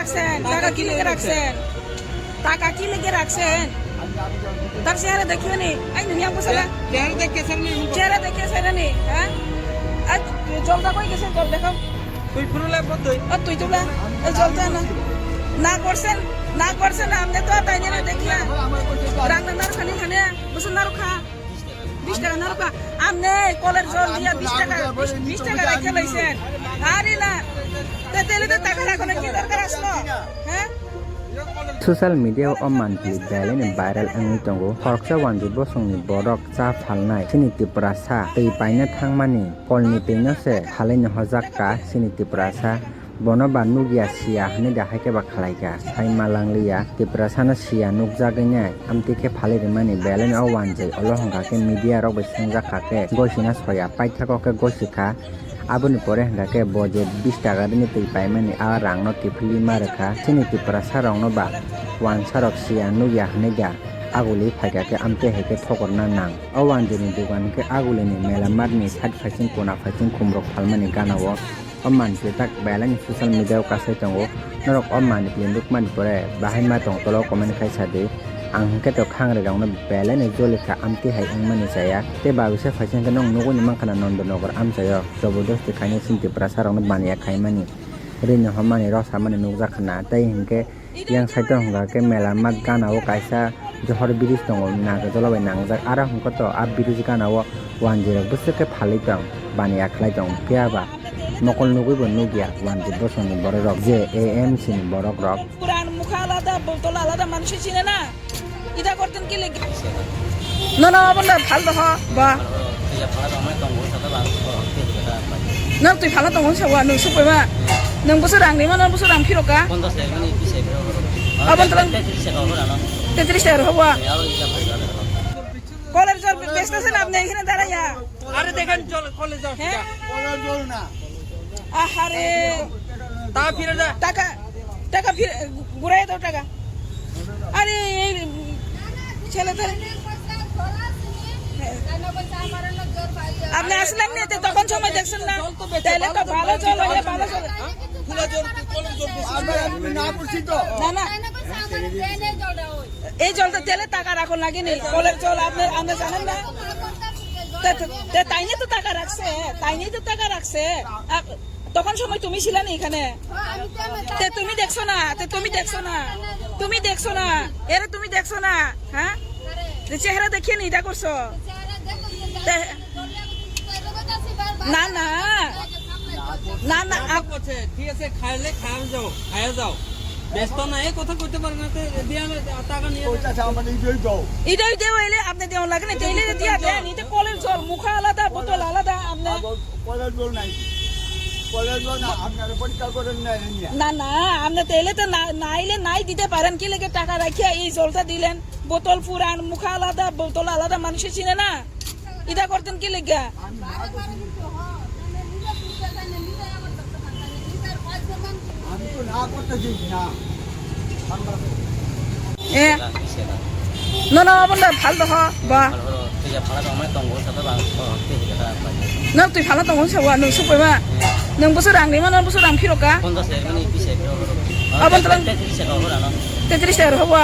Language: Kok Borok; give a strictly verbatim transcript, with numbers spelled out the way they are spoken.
রাখছেন, টাকা কি লেগে রাখছেন? টাকা কি লেগে রাখছেন? তার চেহারা দেখিও নি। এই, নুনিয়া বসে না। চেহারা দেখে স্যার নি। চেহারা দেখে স্যার নি, হ্যাঁ? আর জলটা কই গেছে? জল দেখাও। তুই পুরো ল্যাব তুই। আর তুই তো না। এই জলটা না। না করছেন, না করছেন, আপনি তো আর তাই জন্য দেখিয়া। রান্না না খানি খানে, বসে না রুখা। বিশ টাকা না রুখা। আপনি কলের জল দিয়া বিশ টাকা, বিশ, বিশ টাকা রেখে লাইছেন। আরে না। তে তেলে তো টাকা রাখো না, কি দরকার আসলো? হ্যাঁ? Social media o manpli belai ni viral wngwi tongo. Khoroksa wanjwi bosongni borok cha phalnai chini Tiprasa twi paina thangmani polni twino se phalwi ni hojak ka chini Tiprasa. Bono ba nukya siya hwnwi da hai khe ba khlai kha. Sai ma langliya Tiprasano siya nukjagwi nai amtwi khe phalwi rwmani belai ni o wanjwi. Olo hwnkha khe media rok bai swngjak kha khe goisina soya paithak o khe gosi kha. Aboni pore hwnkha khe bo je bish taka rini twi paimani a rangno kiphilwi ma rwkha. Chini Tiprasa rokno ba wansarok siya nukya hwnwi da aguli phaikha khe amtwi hai khe thokorna nang. O wanjwini dogan hwnkhe agulini mela matni side phaising kona phaising khumrok phalmani gana-o. O manpli tak belai ni social media-o kasai tongo. Norok o manpli nukmani pore bahai ma tong tolo comment khai sa di. Ang hwnkhe to khangri rokno belai no joli kha amtwi hai wngmani chaya. Tei babisa phaisa hwnkhe nwng nugwi ni mankha na Nondonogor amchaio. Jobodosti khainai chini Tiprasa rokno baniya khaimani. Rini hwnmani rw samani nukjak khna. Tei hwnkhe yang side o hwnkha khe mela mat gana o kaisa johor bridge tongo nang jolo bai nangjak. Aro hwnkhe to a bridge gana o wanjwi rok bwswk khe phalwi tong baniya khlai tong phiya ba. Mokol nugwi bo nukya, wanjwi bosongni borok rok, je A M C ni borok rok. পুরান মুখা আলাদা, বোতল আলাদা, মানুষে চিনে না। এটা করতেন কি লেগে? No, no, abon da phal doho, ba. Nang twi phala tongo sa wa, nung sukoi ma. Nung busu rang ni ma, nung busu rang phiro ka. Abon tlang. Tetris taka roho ba. Koler jor besta sen apne ekhane daraya. আরে দেখেন, জল, কলের জল, হ্যাঁ? কলের জল না। আহারে। তা ফিরে যা। টাকা, টাকা ফিরে, ঘুরাই দাও টাকা। আরে, এই ছেলে তো। আপনি আসলেন না, তো তখন সময় দেখছেন না। তাহলে তো ভালো জল হলে ভালো জল। খোলা জল, কলের জল। আমরা না করছি তো। না, না। এই জলটা তেলে টাকা রাখো লাগে নি? কলের জল আপনি, আপনি জানেন না? তে, তে, তে তাই নিয়ে তো টাকা রাখছে, তাই নিয়ে তো টাকা রাখছে। আ, তখন সময় তুমি ছিলে না এখানে? তে তুমি দেখছো না, তে তুমি দেখছো না, তুমি দেখছো না, এরে তুমি দেখছো না, হ্যাঁ? যে চেহারা দেখিয়ে নি এটা করছো? তে, না, না, না, না, আপ- করছে, ঠিক আছে, খাইলে খাওয়া যাও, খাওয়া যাও। ব্যস্ত না, এই কথা কইতে পারে না, তো দিয়ে আমি টাকা নিয়ে ওই চাচা, আমার এই জল দাও। এটাই দেওয়া এলে আপনি দেওয়া লাগে না, দিলে দিয়া দেন, এটা কলের জল, মুখা আলাদা, বোতল আলাদা, আপনার আবার কলের জল নাই। কলের জল না, আপনারা পরিষ্কার করেন না, এই নিয়ে। না, না, আপনি তেলে তো না, নাইলে নাই দিতে পারেন, কি লেগে টাকা রাখিয়া এই জলটা দিলেন? বোতল পুরান, মুখা আলাদা, বোতল আলাদা, মানুষে চিনে না। এটা করতেন কি লেগে? আমি তো না করতে চাই না। এ। No, no, abon da phal doho, ba. No, twi phala tongo sa wa, nung sukoi ma. Nung busu rang ni ma, nung busu rang phiro ka. Abon tlang. Tetris taka roho ba.